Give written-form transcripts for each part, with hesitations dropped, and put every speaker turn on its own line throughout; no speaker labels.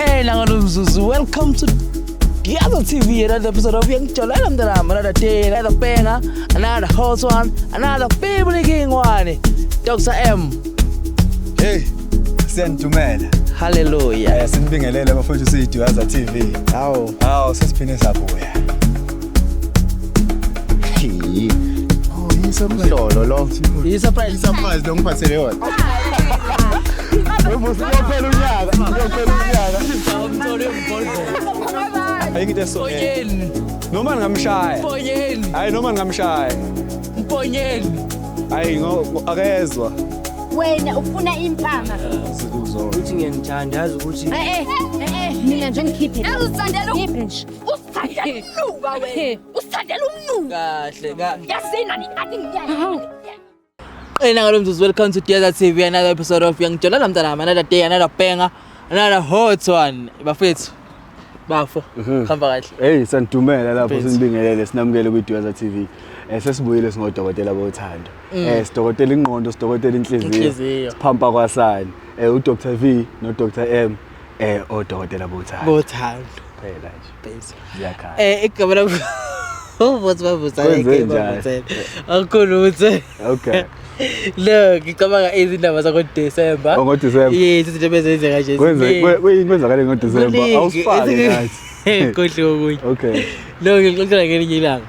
Hey, Nangalumzuzu, welcome to Duyaza TV, another episode of Uyangijolela Mntanami, another day, another banger, another hot one, another family king one. Dr. M,
Hey, siyanidumela.
Hallelujah.
Sinibingelele bafowethu, siyiDuyaza TV.
Hawu.
Hawu, sesiphinde sabuya. Oh, yi-surprise.
Lolo lo.
Yi-surprise.
I-surprise lo ngiphathele yona.
Uyophela unyaka, uyophela unyaka. Ayikho into eso.
Mponyeni,
Noma ngingamshaya.
Mponyeni,
Hayi, noma ngingamshaya.
Mponyeni.
Hayi, akezwa.
Wena ufuna impama.
Uthi ngiyangithanda, yazi ukuthi
Eh eh eh, mina nje ngikhiphe. Uzithandela, ngikhiphe nje. Uzithandela umnuka wena. Uzithandela umnuka.
Kahle ka.
Yazini ani ngiyani.
Hey, Nangalumzuzu, welcome to Duyaza TV, another episode of Uyangijolela Mntanami, another day, another banger, another hot one. Bafethu. Bafo, hamba kahle.
Hey, sanidumela lapho.
Mfethu.
Sinibingelele, sinamukele kwiDuyaza TV. Sesibuyile singodokotela bothando. Sidokotela ingqondo, sidokotela inhliziyo.
Inhliziyo.
Siphampa kwasani. UDr V no Dr M, odokotela bothando.
Bothando.
Phela nje.
Base.
Ziyakhala.
Igama lami uvuthi bavuthane.
Kwenze njani?
Akukhulu ukuthi
Okay.
lo ngicabanga izindaba zako December.
Oh, ngo-December.
Yes, izinto bezenzeka nje.
Kwenze
ziningi.
kwenzakale ngoDecember?
Kuningi.
Awusifake nathi.
Kuhle okunye.
Okay.
Lo ngixoxela ngelinye ilanga.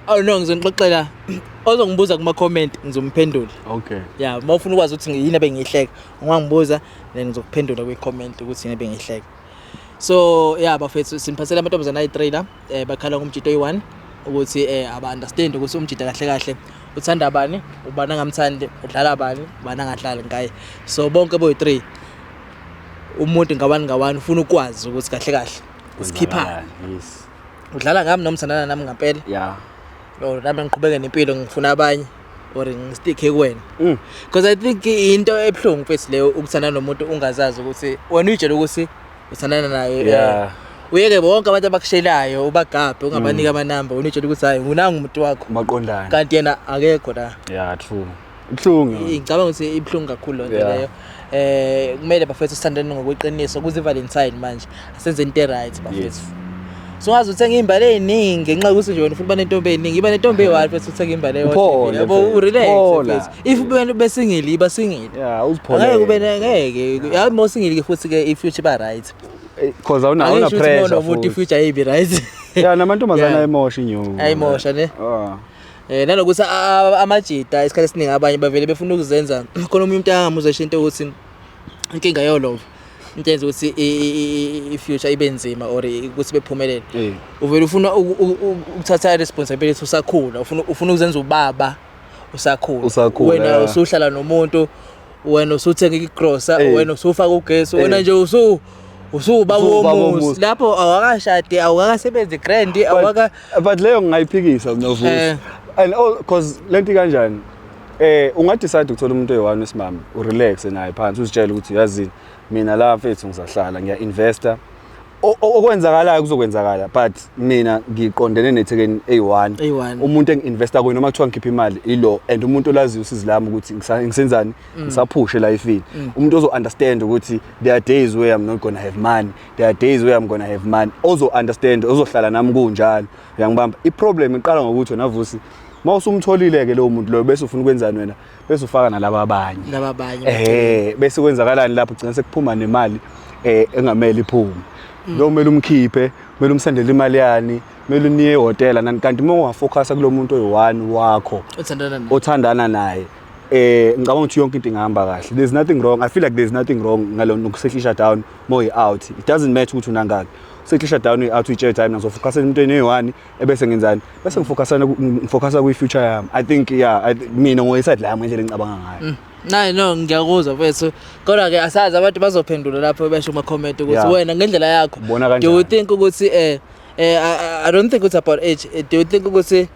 Oh no, ngizonixoxela, ozongibuza kuma comment ngizomphendula.
Okay.
Yeah, uma ufuna ukwazi ukuthi yini ebengiyihleka, ungangibuza, then ngizokuphendula kwi comment ukuthi yini ebengiyihleka. So yeah, bafethu, simphathele amantombazana ayi-3 la, bakhala ngomjito oyi-1 ukuthi aba understand ukuthi umjito kahle kahle uthanda bani, ubani angamthandi, udlala bani, ubani angadlali ngaye. So bonke boyi-3, umuntu ngawani ngawani ufuna ukwazi ukuthi kahle kahle usikhiphani.
Yes.
Udlala ngami noma uthandana nami ngampela or nami ngiqhubeke nempilo, ngifuna abanye, or ngisticke kuwena? Because I think into ebuhlungu, mfethu, leyo, ukuthandana nomuntu ungazazi ukuthi wena uyitshela ukuthi uthandana naye. Uyeke bonke abantu abakushelayo, ubagabhe, ungabaniki amanamba, wena uyitshela ukuthi hayi, ngunanga umuntu wakho.
Maqondana.
Kanti yena akekho la.
Yeah, true. Ibuhlungu.
Ngicabanga ukuthi ibuhlungu kakhulu loo nto leyo. Kumele, bafethu, sithandane ngokweqiniso kuze i-Valentine manje, asenze into e-right, bafethu. So ungaze uthenga iy'mbali ey'ningi ngenxa yokuthi nje wena ufuna uba nentombi ey'ningi. Iba nentombi eyi-one, bese uthenga imbali eyodwa.
Uphole,
Yabo,
mfethu.
urelax,
Phola.
mfethu. If ube besingile, iba single.
Yeah, uzipholele.
Angeke ube ngeke yazi uma usingile futhi-ke i-future iba right.
Cause awuna
Angisho ukuthi
pressure.
uma unomuntu
Futhi.
i-future ayibi right.
Yeah, namantombazana ayimosha inyuku.
Ayimosha, ne?
Ah.
Nanokuthi amajita isikhathi esiningi abanye bavele befuna ukuzenza khona. Omunye umuntu angamuzwa esho into ukuthi inkinga yolova, into yenza ukuthi i-future ibe nzima or ukuthi bephumelele, uvele ufuna ukuthatha i-responsibility usakhula, ufuna ukuzenza ubaba usakhula.
Usakhula,
wena usuhlala nomuntu, wena usuthenga igrosa, wena usufaka ugesi, wena nje usuwubaba
Usuwubaba
womuzi
womuzi.
lapho awakashadi, awukakasebenzi grand, awukaka
But leyo ngingayiphikisa mina, Vusi. And all cause lento kanjani? Ungadecide ukuthola umuntu oyi-one wesimame, urelax naye phansi, uzitshele ukuthi yazini, mina la mfethu ngizahlala, ngiya investa. Okwenzakalayo kuzokwenzakala, but mina ngiqondene nethekeni eyi-one.
Eyi-one.
Umuntu engi-investa kuye, noma kuthiwa ngikhipha imali ilo, and umuntu olaziyo usizi lami ukuthi ngisenzani, ngisaphushe elifini, umuntu ozo-understand ukuthi there are days where I'm not gonna have money, there are days where I'm gonna have money, ozo-understand, ozohlala nami kunjalo. Uyangibamba? I-problem iqala ngokuthi wena, Vusi, uma usumtholile-ke lowo muntu loyo, bese ufuna ukwenzani wena, bese ufaka nalaba abanye.
Laba abanye.
Bese kwenzakalani lapho? Ugcina sekuphuma nemali engamele iphume. Lo kumele umkhiphe, kumele umsendele imali yani, kumele uniye ehhotela nani, kanti uma ungafocusa kulo muntu oyi-one wakho
othandana naye,
othandana naye, ngicabanga ukuthi yonke into ingahamba kahle. There's nothing wrong, I feel like there's nothing wrong ngalo nokusettlisha down uma uyi-out. It doesn't matter ukuthi unangaki, usettlisha down uyi-out, uyitshele ukuthi hayi, mina ngizofocusa emntweni oyi-one, ebese ngenzani, bese ngifocusa kwi-future yami. I think, yeah, mina ngoyiside lami, ngendlela engicabanga ngayo.
Nayi, no, ngiyakuzwa mfethu, kodwa ke asazi, abantu bazophendula lapho besho kuma comment ukuthi wena ngendlela yakho
Ubona
do you
kanjani?
think ukuthi I don't think it's about age. Do you think ukuthi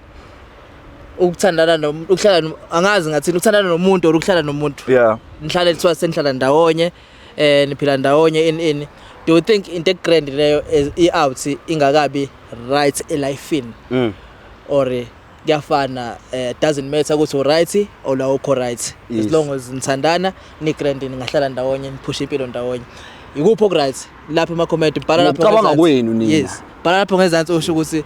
ukuthandana ukuhlala angazi ngathini, ukuthandana nomuntu or ukuhlala nomuntu, nihlale, kuthiwa senihlala ndawonye, niphila ndawonye, in do you think into egrand leyo i-out ingakabi right elifini, or kuyafana, doesn't matter ukuthi u-right or la ukho right, as long as nithandana, ni-grand, ningahlala ndawonye, niphushe impilo ndawonye? Ikuphi oku-right lapha ema-comment, bhala lapho
Ngokucabanga
ngezansi.
kwenu nina.
Yes, bhala lapho ngezansi usho ukuthi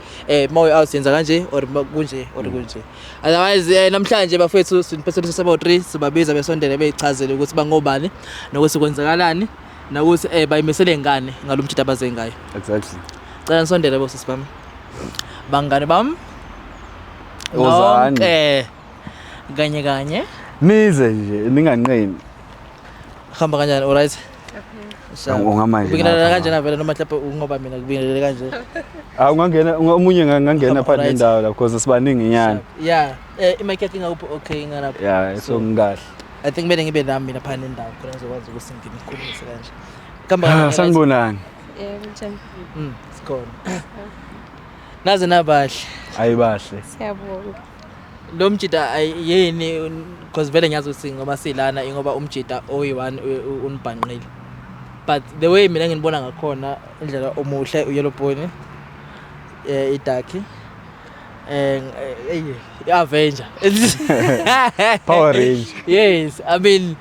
mawe out yenza kanje or kunje or kunje. Otherwise namhlanje bafethu siniphethe sabo 3, sibabiza besondele beyichazele ukuthi bangobani nokuthi kwenzakalani nokuthi bayimisele ngani ngalomjita abaze ngayo.
Exactly.
Cela nisondele bosisi bami. Bangani bami.
Wozani.
Nonke. Kanye kanye.
Nize nje ninganqeni.
Hamba kanjani, alright?
Ungamanje
Ubingelela
ngapha.
kanjena vele noma mhlawumbe ungoba mina kubingelele kanje.
Ah, ungangena omunye ngangena phakathi
Alright.
nendawo la because sibaningi nyana.
Yeah. Imic yakhe ingakuphi? Okay, ingalapha.
Yeah, so ngikahle.
I think kumele ngibe nami mina phana nendawo khona ngizokwazi ukuthi nginikhulumise kanje. Kuhamba
Ah,
kanjani, right?
sanibonani.
Yebo, njani?
Sikhona. Naze nabahle.
Ayibahle.
Siyabonga.
Lo mjita yini, because vele ngiyazi ukuthi ngoba silana ingoba umjita oyi-one unibhanqile. But the way mina nginibona ngakhona, indlela omuhle, uyellow bone, idark, i-Avenger.
Power Ranger.
Yes, I mean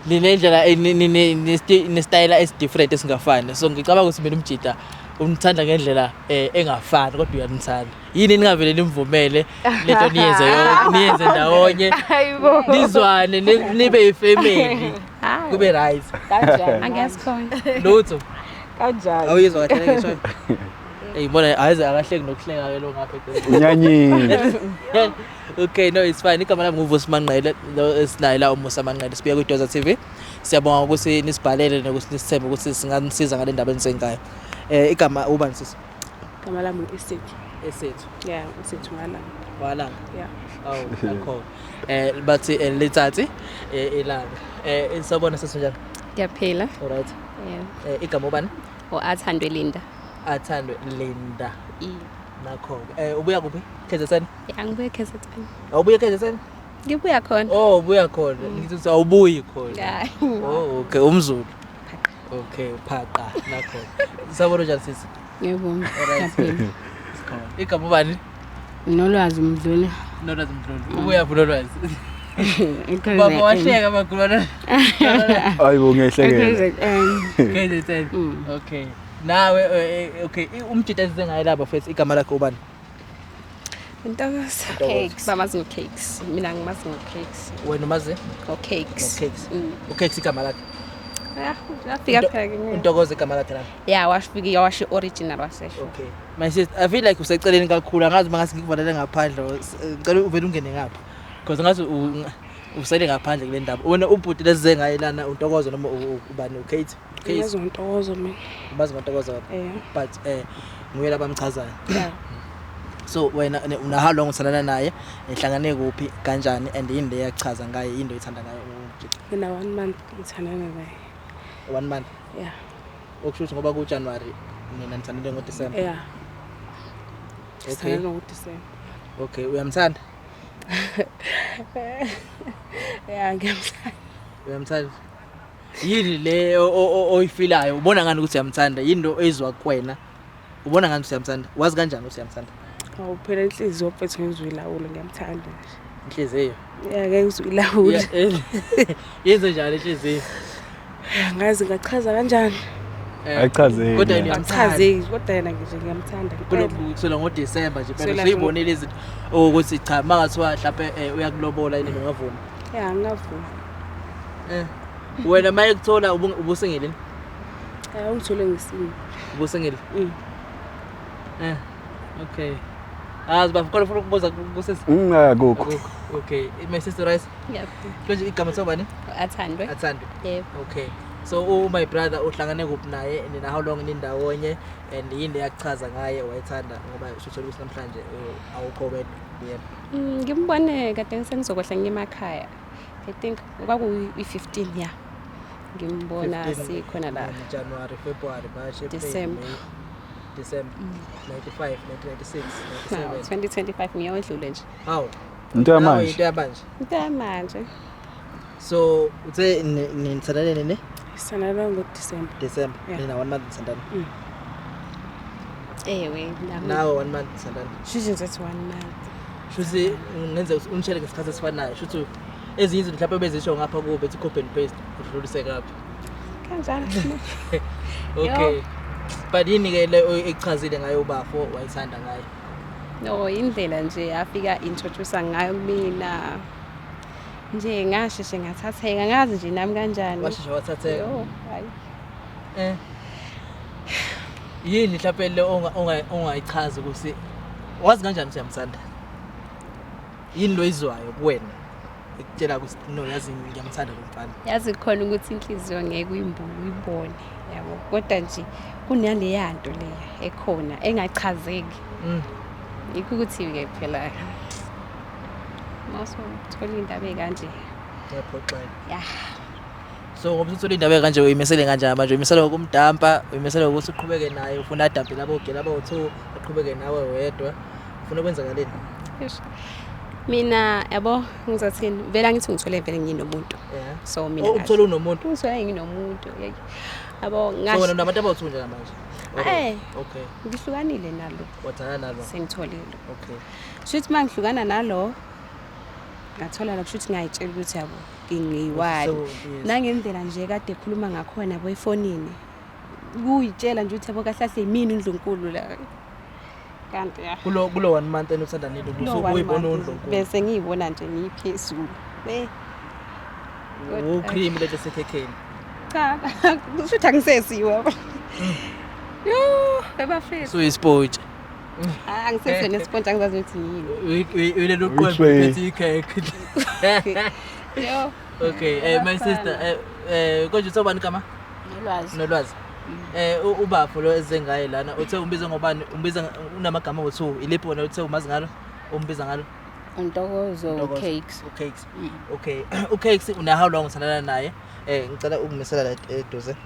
ninendlela nestyle esi-different esingafani. So ngicabanga ukuthi mina umjita umthanda ngendlela engafani kodwa uyanithanda. Yini ningavele nimvumele lento niyenze niyenze ndawonye
Hayibo.
nizwane nibe yifamily kube right.
Kanjani?
Angiyazi khona.
Lutho.
Kanjani?
Awuyizwa kahle ngisho. Ey bona ayize akahleki nokuhleka ke lo ngapha eceleni.
Unyanyile.
Okay, no, it's fine. Igama lami nguVusi Manqele, lo esinaye la uMusa Manqele. Sibuya kwiDoza TV. Siyabonga ukuthi nisibhalele nokuthi nisithembe ukuthi singanisiza ngale ndaba enisengayo. Igama ubani sisi?
Igama lami u-Esethu.
Esethu.
Yeah, uSethu Malanga.
Walanga.
Yeah.
Awu, akho. Bathi letsatsi ilanga. Sawubona sisi, njani?
Ngiyaphila.
All right.
Yebo.
Igama ubani?
O Athandwe Linda.
Athandwe Linda.
I.
Nakho. Ubuya kuphi? KZN?
Ya, ngibuye KZN.
Awubuya KZN?
Ngibuya khona.
Oh, ubuya khona. Ngithi ukuthi awubuyi khona.
Hayi.
Oh, okay, umZulu. Okay, phaqa nakho. Sawubona, njani sisi?
Yebo.
Alright.
Ngiyaphila.
Sikhona. Igama ubani?
Nolwazi Mdluli.
Nolwazi Mdluli. Ubuya phi Nolwazi? Baba wahleka makhulu.
Ayibo, ngiyahlekela.
KZN.
KZN. Okay. Nawe okay, umjita esize ngaye lapha mfethu, igama lakhe ubani?
Ntokozo.
Cakes. Bamazi ngo-cakes. Mina ngimazi ngo-cakes.
Wena umazi?
Ngo-cakes.
Ngo-cakes.
Mm.
UCakes igama lakhe.
Ah, wafika phela ke.
Untokozo igama lakhe la.
Ya, wafika washo original wasesho.
Okay. My sister, I feel like useceleni kakhulu. Angazi mangase ngikuvalele ngaphandle. Ngicela uvele ungene ngapha. Because ngathi usele ngaphandle kule ndaba. Wena ubhuti lesize ngaye lana untokozo noma ubani, uKate? Kate.
Ngiyazi ngoNtokozo mina.
Umazi ngoNtokozo wakho.
Eh.
But nguye labamchazayo.
Yeah.
So wena una how long uthandana naye? Nihlangane kuphi kanjani and yini le yakuchaza ngaye, yini oyithanda ngayo umjita?
Mina 1 month ngithandana naye.
1 month.
Yeah.
Okusho ukuthi ngoba ku January nina nithandane ngo December.
Yeah.
Okay.
Sithandana ngoDecember.
Okay, uyamthanda?
Yeah, ngiyamthanda.
Uyamthanda? Yini le oyifilayo? Ubona ngani ukuthi uyamthanda? Yini lo ezwa kuwena? Ubona ngani ukuthi uyamthanda? Wazi kanjani ukuthi uyamthanda?
Awu phela inhliziyo mfethu ngizuyilawula, ngiyamthanda nje.
Inhliziyo.
Yeah, ngeke ngizuyilawula.
Yenze njani inhliziyo?
Angazi ngachaza kanjani.
Ayichazeki.
Kodwa yena uyamthanda.
Achazeki kodwa yena nje ngiyamthanda. Ngempela.
Kulokhu ngoDecember nje phela
Kusukela
usuyibonile izinto ukuthi cha mangathiwa mhlawumbe uyakulobola yini ungavuma.
Yeah, ngingavuma.
Wena maye kuthola ubusingile?
Eh, ungithole ngisini.
Ubusingile?
Mm.
Okay. Azi bafuna ufuna ukubuza kusisi.
Akukho.
Akukho. Okay. My sister rice.
Ngiyaphila.
Konje igama sobani?
Athandwe.
Athandwe.
Yebo.
Okay. So my brother uhlangane kuphi naye nina, how long nindawonye and yini leyakuchaza ngaye wayethanda ngoba usuthola ukuthi namhlanje awukho wedwa yena?
Ngimbone kade sengizokwehla ngemakhaya. I think kwakuyi-15, yeah. Ngimbona
15
sikhona la.
January, February, March, April,
December.
May, December 95, 1996,
Now,
97.
2025 ngiyodlule nje.
Hawu.
Into
Nawe
yamanje.
into yamanje.
Into yamanje.
So uthe nithandane nini?
Sithandana ngoDecember.
December.
Yeah.
Nina 1 month nithandana.
Ewe, nami.
Nawe 1 month nithandana.
Shuthi ngizothi 1 month.
Shuthi ngenze ukuthi unitshele ngesikhathi esifanayo. Shuthi ezinye izinto mhlawumbe bezisho ngapha kubo bethi copy and paste udlulise ngapha.
Kanjalo.
Okay. But yini ke le ekuchazile ngayo ubafo wayithanda ngayo?
No, indlela nje afika introduce ngayo kumina. Nje ngasheshe ngathatheka, ngazi nje nami kanjani.
Washeshe wathatheka.
Yo, hayi.
Eh. Yini mhlawumbe le ongayichaza ukuthi wazi kanjani ukuthi uyamthanda? Yini lo izwayo kuwena? Ekutshela ukuthi no, yazi ngiyamthanda lo mfana.
Yazi khona ukuthi inhliziyo ngeke uyimbuke uyibone, yabo. Kodwa nje kunaleya nto leya ekhona engachazeki. Yikho ukuthi-ke phela mawusuthola indaba ekanje.
Ngiyaphoxeka.
Ya.
So ngoba usuthola indaba ekanje uyimisele kanjani manje? Uyimisele ngokumdampa, uyimisele ngokuthi uqhubeke naye, ufuna adampe labo girl abawu-2, aqhubeke nawe wedwa. Ufuna kwenzakaleni?
Eish. Mina yabo ngizothini, vele angithi ngithole vele nginomuntu. So mina
Oh, uthole unomuntu?
Ngithole nginomuntu. Yabo
So wena
ngasho.
unabantu abawu-2 nje manje?
Eh.
Okay.
Ngihlukanile nalo.
Wathana nalo.
Sengitholile.
Okay.
Shuthi mangihlukana nalo ngathola la, kushuthi ngayitshela ukuthi yabo ngiyiwani.
So, yes.
Nangendlela nje kade ekhuluma ngakhona yabo efonini. Kuyitshela nje ukuthi yabo kahle kahle yimina uNdlunkulu la. Kanti ya.
Kulo 1 month enothandanile
Kulo one
uyibona
month
uNdlunkulu.
Bese ngiyibona nje ngiphezulu. Be.
Ucream lento esekhekheni.
Cha, kushuthi angisesiwe. Yo, bebafethu.
So isponge.
Angisesiwe nesponge, angizazi ukuthi yini.
Uyilelo qwembu
Which way?
phethe ikhekhe.
Yo.
Okay, my sister, konje uthobani kama?
Nolwazi.
Nolwazi. Ubafo lo eze ngaye lana uthe umbiza ngobani? Umbiza unamagama o2. Iliphi wena uthe umazi ngalo? Umbiza ngalo?
Untokozo.
Ntokozo.
Cakes.
uCakes. Okay. uCakes una how long uthandana naye? Ngicela ukumisela la eduze.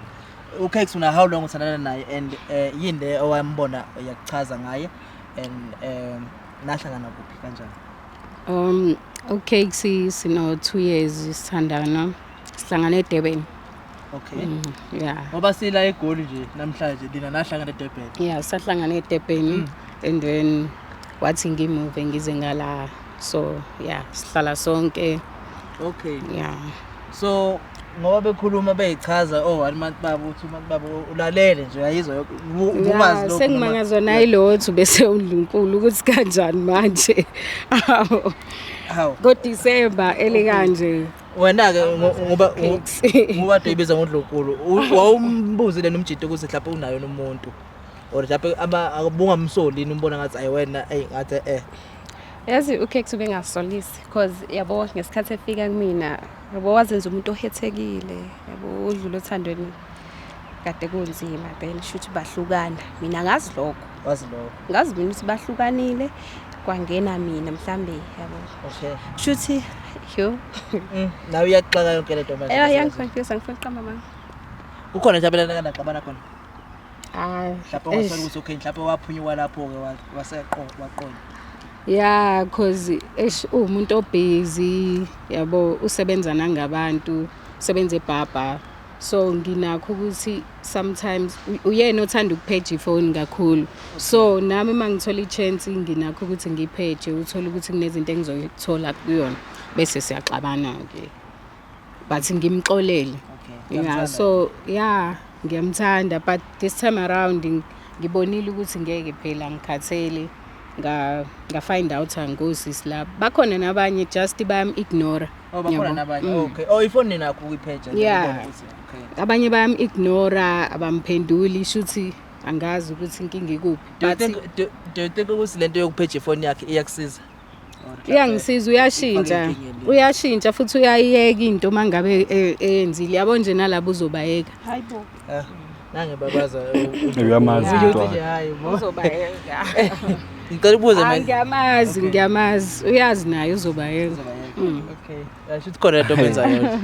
uCakes una how long uthandana naye and yini le owambona yakuchaza ngaye and nahlangana kuphi kanjani?
uCakes sino 2 years sithandana. Sihlangane eDurban.
Okay.
Yeah.
Ngoba sila eGoli nje namhlanje lina nahlangana eDurban.
Yeah, sahlangana eDurban and then wathi ngimove ngize ngala. So yeah, sihlala sonke.
Okay.
Yeah.
So ngoba bekhuluma beyichaza oh one month babo uthi umuntu babo ulalele nje uyayizwa yonke ubumazi lokho.
Sengimangazwa nayilothu bese uNdlunkulu ukuthi kanjani manje. Hawu.
Hawu.
NgoDisemba elikanje.
Wena ke ngoba
Cakes.
ngoba uyibiza ngoNdlunkulu wawumbuzile nomjito ukuthi mhlawumbe unayo nomuntu or mhlawumbe abungamsoli yini umbona ngathi ayi wena ey ngathi
Yazi uCakes ubengasolisi because yabo ngesikhathi efika kumina yabo wazenza umuntu ohethekile, yabo udlula othandweni kade kunzima, then shuthi bahlukana. Mina ngazi lokho.
Wazi lokho.
Ngazi mina ukuthi bahlukanile, kwangena mina mhlambe yabo.
Okay.
Shuthi yo.
Nawe iyakuxaka yonke lento manje.
Yangiconfuse, angifuni ukuqamba mama.
Kukhona nje abelana kanaxabana khona.
Hayi.
Mhlawumbe ungasola ukuthi okay mhlawumbe waphunyuka lapho ke waseqo waqonda.
Yeah, cause eish umuntu obusy yabo usebenza nangabantu, usebenza ebhabha. So nginakho ukuthi sometimes uyena othanda ukupheja ifoni kakhulu. So nami mangithola ichance nginakho ukuthi ngipheje, uthola ukuthi kunezinto engizoyithola kuyona bese siyaxabana ke. But ngimxolele.
Okay.
Yeah, so yeah, ngiyamthanda but this time around ngibonile ukuthi ngeke phela ngikhathele. Nga find out ngosisi la bakhona nabanye just bayam ignore.
Oh bakhona
Yabo.
nabanye. Okay. Oh ifoni nakho ukuyipheja nje
Yeah.
ubone ukuthi okay.
Abanye bayam ignore, abamphenduli, shuthi angazi ukuthi inkinga ikuphi.
Do you
But
think do you think ukuthi lento yokupheja ifoni yakhe iyakusiza? Or mhlawumbe
iyangisiza, uyashintsha.
Ifake enkingeni.
Uyashintsha futhi uyayiyeka into mangabe eyenzile. Yabo nje nalabo uzobayeka.
Hayibo.
Ah, nange babaza.
Uyamazi
Usho ukuthi
umntwana.
nje hayi bo.
Uzobayeka.
Ngicela ukubuza manje.
Ngiyamazi,
Okay.
ngiyamazi. Uyazi naye uzobayeka.
Okay. Yasho ukuthi khona lento obenzayo.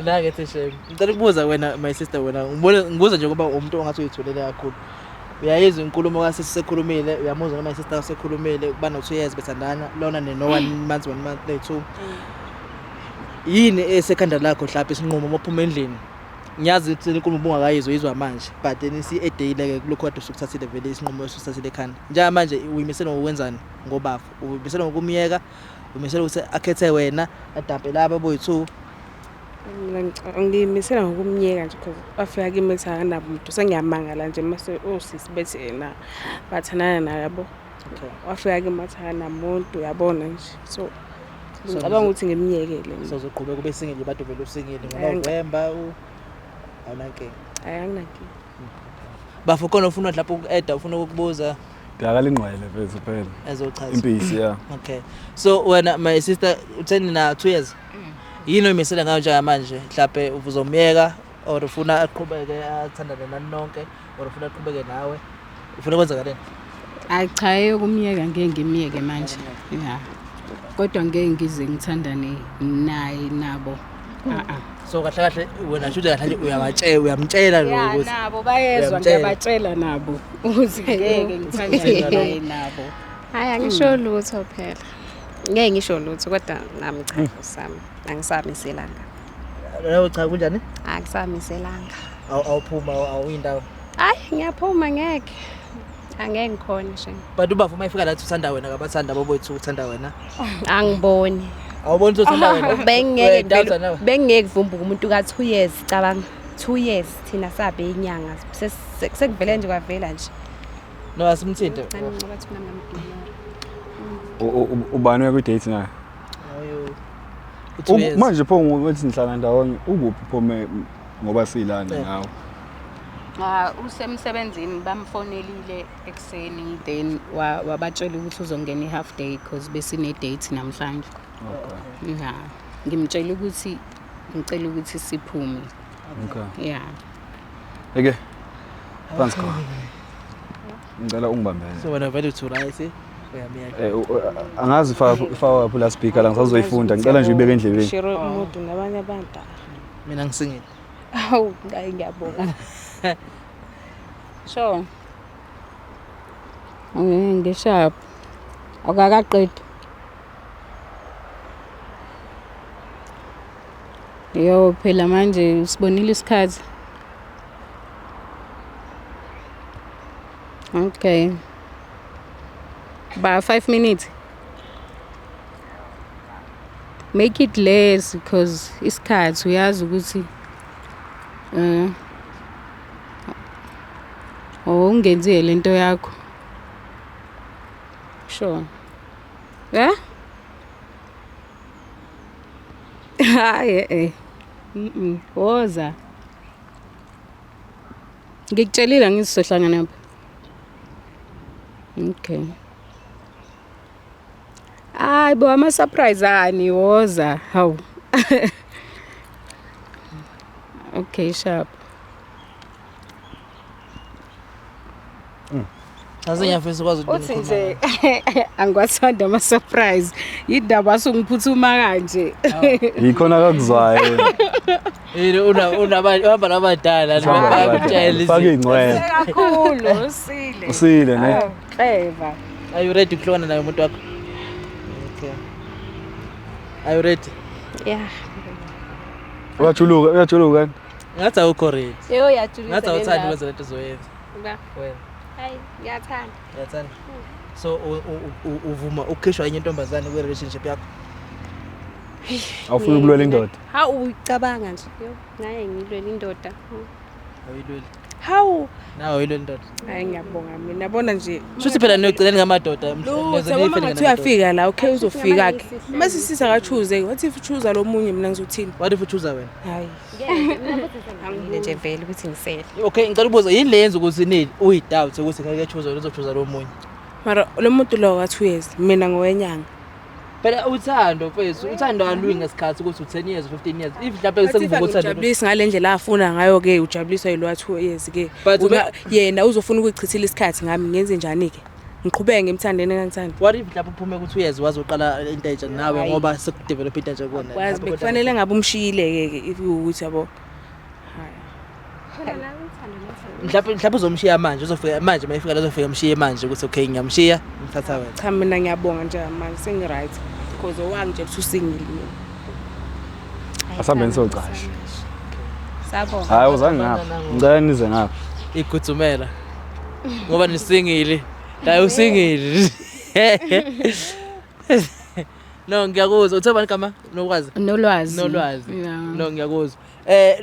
La ke shame. Ngicela ukubuza wena my sister, wena ngibone ngibuza nje ngoba umuntu ongathi uyitholele kakhulu. Uyayizwa inkulumo kasisi sekhulumile, uyamuzwa noma sister sekhulumile kuba no 2 years bethandana, lona ne no 1 month 1 month ne 2. Yini esekhanda lakho mhlawumbe isinqumo mophuma endlini? Ngiyazi ukuthi inkulumo ubungakayizwa izwa manje, but then isi edeyile ke kulokho kade usukuthathile vele isinqumo esuthathile ekhanda. Njengamanje uyimisele ngokwenzani ngobafo? Uyimisele ngokumyeka? Uyimisele ukuthi akhethe wena adampe laba boyi2?
Mina ngiyimisela ngokumyeka nje because wafika kimi ethi akanabo muntu, sengiyamangala nje mase osisi bethi ena bathandana naye, yabo.
Okay.
Wafika kimi wathi akanamuntu, uyabona nje, so
So
ngicabanga ukuthi ngimyekele mina.
So uzoqhubeka ube single, bade vele usingile
Hayi,
ngoNovember awunankinga?
Hayi, anginankinga.
Bafo, khona ufuna mhlawumbe uku-adda, ufuna ukukubuza?
Dlakala ingqwele mfethu phela.
Ezochaza.
Impisi ya.
Okay, so wena my sister, utheni na 2 years, yini oyimisele ngayo njengamanje? Mhlawumbe uzomyeka or ufuna aqhubeke athandane nani nonke, or ufuna aqhubeke nawe, ufuna kwenzakaleni?
Hayi cha, eyokumyeka ngeke ngimyeke manje ya, kodwa ngeke ngize ngithandane naye nabo, a-a.
So kahle kahle wena shuthi kahle kahle uyabatshela, uyamtshela lo
Ya,
ukuthi
nabo bayezwa.
Uyamtshela.
Ngiyabatshela nabo ukuthi ngeke ngithandane naye nabo.
Hayi, angisho lutho phela, ngeke ngisho lutho, kodwa nami cha, sami angisamiselanga.
Nawe cha, kunjani?
Angisamiselanga.
Awuphuma, awuyindawo?
Hayi, ngiyaphuma, ngeke, angeke ngikhone nje.
But ubafo uma efika lathi uthanda wena, kabathanda bobethu, uthanda wena.
Angiboni.
Awuboni ukuthi uthanda wena?
Bengeke.
Uyadoubt nawe?
Bengeke kuvumbuka umuntu ka-2 years, cabanga 2 years, thina sabe inyanga sekuvele nje kwavela nje.
No, asimthinte.
Cha, ngoba thina ngamdumela.
Ubani uya kwi-date naye?
Oyo. 2 years.
Manje pho ngokuthi nihlala ndawonye, ukuphi pho ngoba silana nawe?
Ah, usemsebenzini, bamfonelile ekuseni, then wabatshela ukuthi uzongena i-half day because besine date namhlanje.
Okay.
Ya, ngimtshela ukuthi ngicela ukuthi siphume.
Okay.
Ya.
Eke. Phansi khona. Ngicela ungibambele.
So wena vele uthi right, uyamyeka?
Angazi ifaka ifaka lapho la speaker la, ngisazoyifunda. Ngicela nje uyibeke endlebeni.
Share umuntu nabanye abantu.
Mina ngisingile.
Hawu, hayi, ngiyabonga.
Sure. Ngisharp. Akakaqedi. Yo, phela manje usibonile isikhathi. Okay. Ba 5 minutes. Make it less because isikhathi uyazi ukuthi oh, ungenzile lento yakho. Sure. Yeah? Hayi eh. Woza. Ngikutshelile ngizohlangana lapha. Okay. Hayi bo, ama surprise ani, woza. Hawu. Okay, sharp.
Ase ngiyafisa ukwazi ukuthi
Uthi nje angiwathanda ama surprise. Indaba asungiphuthuma kanje.
Yikhona akakuzwayo.
Yini, una unaba uhamba nabadala bayakutshela
Faka
izinto.
ingcwele.
Kakhulu usile.
Usile ne.
Clever.
Are you ready ukuhlukana naye umuntu wakho? Okay. Are you ready?
Yeah.
Uyajuluka, uyajuluka.
Ngathi awukho ready.
Yo, yajulisa.
Ngathi awuthandi ukwenza lento ozoyenza.
Ba.
Wena
Hayi, ngiyathanda.
uyathanda. So uvuma ukukhishwa enye intombazane kwi-relationship yakho?
Awufuni ukulwela indoda.
Hawu, uyicabanga nje. Yo, ngaye ngilwela indoda.
Awuyilweli.
Hawu.
Nawe awuyilweli indoda.
Hayi, ngiyabonga mina, yabona nje.
Shuthi phela niyogcinani ngamadoda.
Lutho, uma ngathi uyafika la, okay, uzofika ke mase sisi akachoose, what if uchoose lo munye, mina ngizothini?
What if uchoose wena?
Hayi.
Ngile nje vele ukuthi ngisele.
Okay, ngicela ukubuza, yini le yenza ukuthi ni uyidoubt ukuthi ngeke choose wena, uzochoose lo munye?
Mara lo muntu lo ka 2 years, mina ngowenyanga.
Phela uthando mfethu, uthando aluyi ngesikhathi ukuthi u10 years, 15 years. If mhlawumbe sekuvuka uthando.
Ujabulisi ngale ndlela afuna ngayo ke, ujabuliswa yilo 2 years ke.
But
Yena uzofuna ukuyichithila isikhathi ngami, ngenze njani ke? Ngiqhubeke ngimthandeni engangithanda?
What if mhlawumbe uphume ku 2 years wazoqala into entsha nawe, ngoba sekudevelop into entsha kuwena?
Kwazi bekufanele ngabe umshiyile ke if ukuthi yabo.
Phela la uthando nothando.
Mhlawumbe uzomshiya manje, uzofika manje, mayifika la uzofika umshiye manje ukuthi okay, ngiyamshiya, ngithatha wena.
Cha, mina ngiyabonga nje manje, sengi-right because owangitshela ukuthi usingile mina.
Asihambeni siyocasha.
Sabonga.
Hayi, uzange ngapha. Ngicela nize ngapha.
Igudzumela. Ngoba nisingile. La usingile. No, ngiyakuzwa. Uthe bani igama? Nokwazi.
Nolwazi.
Nolwazi.
Yeah.
No, ngiyakuzwa.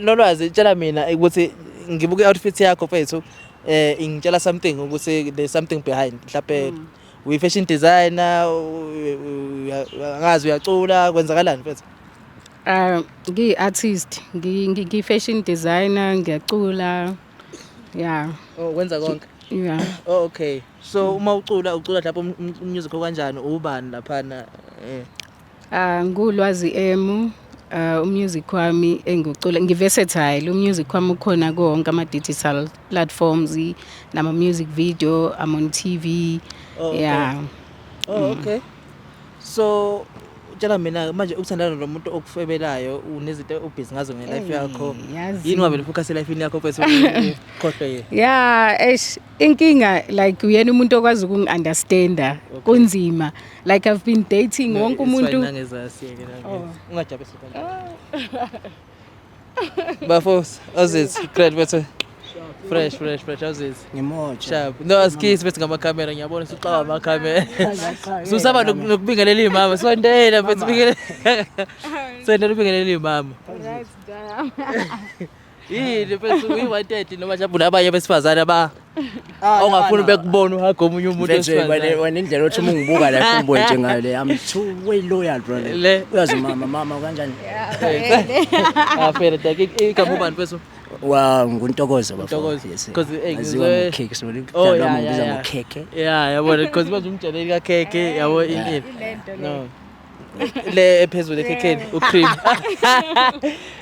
Nolwazi, tshela mina ukuthi ngibuka i-outfit yakho mfethu, ingitshela something ukuthi there's something behind. Mhlawumbe uyi fashion designer, angazi, uyacula, kwenzakalani mfethu?
Ngiyi-artist, ngiyi-fashion designer, ngiyacula. Yeah.
Oh, wenza konke.
Yeah.
Oh, okay. So uma ucula, ucula mhlawumbe music kanjani, ubani laphana?
Ngulwazi M, umusic wami engicula ngi-versatile, umusic wami ukhona konke ama digital platforms nama music video, I'm on TV.
Oh, okay.
Yeah.
Oh, okay. So tshela mina manje, ukuthandana nomuntu okufebelayo, unezinto obusy ngazo ngelife yakho.
Yazi.
Yini wavele focus elifini yakho bese ukhohlwe yena?
Yeah, eish, inkinga like uyena umuntu okwazi ukungi-understanda. Kunzima. Like I've been dating wonke umuntu.
Nangezasiyeke. Ungajabe sipha. Bafos, how's it? Great better. Fresh, fresh, fresh. How's it?
Ngimoja.
Sharp. No, asikisi bethi ngamakhamera, ngiyabona usuxawa amakhamera. Susaba nokubingelela imama. Sondela mfethu, bingelela. Sondela ubingelela imama. Yini mfethu, uyi-wanted noma mhlawumbe unabanye besifazane aba ongafuni bekubona uhaga omunye umuntu
Mfethu, wena
wesifazane?
wena indlela othi uma ungibuka la umbuke nje ngayo le, I'm too way loyal, brother.
Le.
Uyazi mama, mama kanjani?
Ah, phela dake, igama ubani mfethu?
Wa nguNtokozo bafo.
Ntokozo.
Yes.
'Cause,
Aziwa ngokhekhe, so
Oh,
wami ngibiza ngokhekhe.
Yeah, yabona, because manje umtsheleli kakhekhe, yabo, ini. No. Le ephezulu ekhekheni, ucream.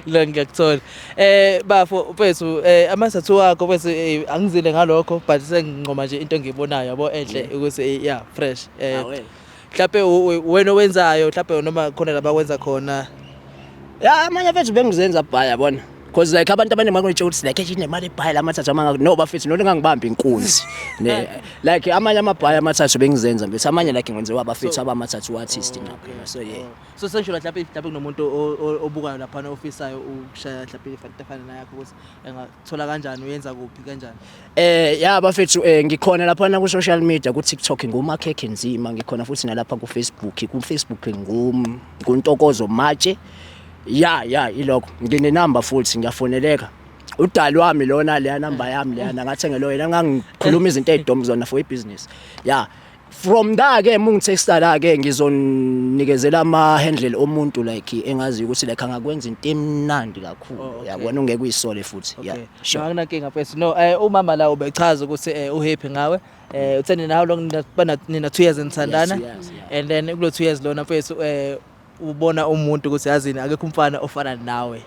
Lo ngiyakuthola. Bafo mfethu, ama-tattoo wakho mfethu, angizile ngalokho, but sengingqoma nje into engiyibonayo, yabo, enhle ukuthi yeah, fresh.
Awe.
Mhlawumbe wena owenzayo, mhlawumbe noma khona labakwenza khona?
Ya, amanye mfethu bengizenza bhaya, yabona. Cause like abantu abaningi bakuyitshela ukuthi like inemali ebhaya lamathathu amanga, no bafethu, noma ngangibamba inkunzi. Ne like amanye amabhaya amathathu bengizenza mfethu, amanye like ngenziwa abafethu abamathathu artist nabo. So yeah.
So sengisho mhlawumbe kunomuntu obukayo laphana ofisayo ukushaya mhlawumbe into efana nayakho, ukuthi engathola kanjani, uyenza kuphi, kanjani?
Ya bafethu, ngikhona lapha ku social media, ku TikTok nguMakhekhe Nzima, ngikhona futhi nalapha ku Facebook, ku Facebook nguNtokozo Matshe. Ya, ilokho. Ngine number futhi ngiyafoneleka. Udali wami lona, leya number yami leyana ngathengelo yena, ngangikhuluma izinto ezidomu zona for ibusiness. Ya. From there ke mungitexta la ke ngizonikezela ama handle omuntu like engazi ukuthi like angakwenza into emnandi kakhulu.
Oh, okay.
Yabona, ungeke uyisole futhi. Yeah.
Okay.
Sure.
No, anginankinga mfethu. No, umama la ubechaza ukuthi uhappy ngawe. Uthe nina how long nina, nina 2 years nithandana?
Yes, 2 years, yeah.
And then kulo 2 years lona mfethu, ubona umuntu ukuthi yazini, akekho umfana ofana nawe.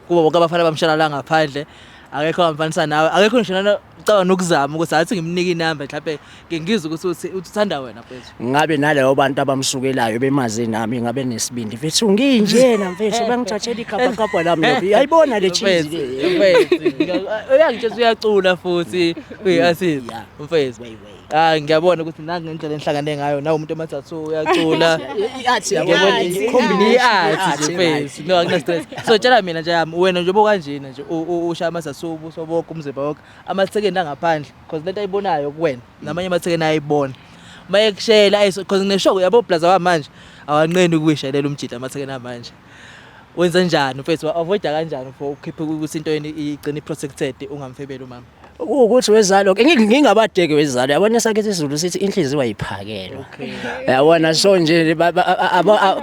Kubo bonke abafana bamshana la ngaphandle, akekho ongamfanisa nawe. Akekho ngisho nana ucabanga nokuzama ukuthi athi ngimnike inamba mhlawumbe ke ngizwe ukuthi uthi uthanda wena mfethu.
Ngabe naleyo bantu abamsukelayo bemazi nami, ngabe nesibindi mfethu, nginjena mfethu, bangithathela igabhagabha lami lobi, ayibona le cheese le.
Mfethu, uyangitshela uyacula futhi uyi-artist.
Yeah.
Mfethu.
Way way.
Ah, ngiyabona ukuthi nangu ngendlela enihlangane ngayo nawe, umuntu emathathu uyacula.
I-art.
Ngiyabona
i-combination
i-art nje mfethu. No, akuna stress. So tshela mina nje yami, wena njengoba kanjena nje ushaya ama-tattoo ubuso bonke, umzimba wonke, amathekeni angaphandle, because lento ayibonayo kuwena namanye amathekeni ayibona. Mayekushela ayiso, because ngisho yabo blaza wamanje awanqeni ukuyishayelela umjida amathekeni amanje. Wenza njani mfethu, avoida kanjani for ukukhipha ukuthi into yeni igcine i-protected, ungamfebeli umama?
Ukuthi wezalo ngingabadeki wezalo, yabona, sakhe isiZulu sithi inhliziyo ayiphakelwa. Yabona, so nje